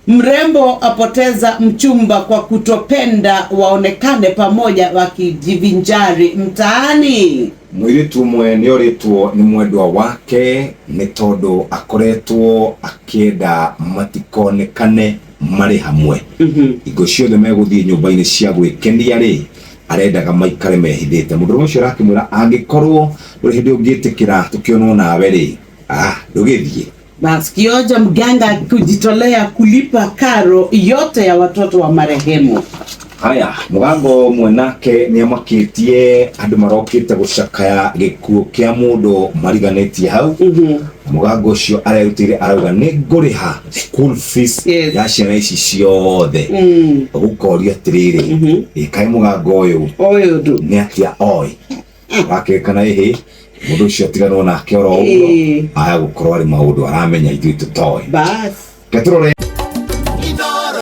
Mrembo apoteza mchumba kwa kutopenda waonekane pamoja wakijivinjari mtaani. Mũirĩtu ũmwe nĩ orĩtwo nĩ mwendwa wake nĩ tondũ akoretwo akĩenda matikonekane marĩ hamwe. Hingo ciothe megũthiĩ nyũmba-inĩ cia gwĩkenia rĩ, arendaga maikare mehithĩte. Mũndũrũme ũcio arakĩmwĩra angĩkorwo ndũrĩ hĩndĩ ũngĩtĩkĩra tũkĩonwo nawe rĩ, ah, ndũgĩthiĩ. Bas Kioja mganga kujitolea kulipa karo yote ya watoto wa marehemu. Haya, mũgambo ũmwe nake nĩ amakĩtie andũ marokĩte gũcakaya gĩkuũ kĩa mũndũ mariganĩtie hau. Mũgambo ũcio arerutĩire arauga nĩ ngũrĩha school fees ya ciana ici ciothe. Gũkorio atĩrĩrĩ, ĩ kaĩ mũgambo ũyũ Ũyũ ndũ. nĩ atĩa oĩ? Wakĩrĩkana ĩhĩ mũndũ ũcio atiganwo nake oro ũguo, aya gũkorwo arĩ maũndũ aramenya ithuĩ tũtoĩ. Bas. Reke tũrore.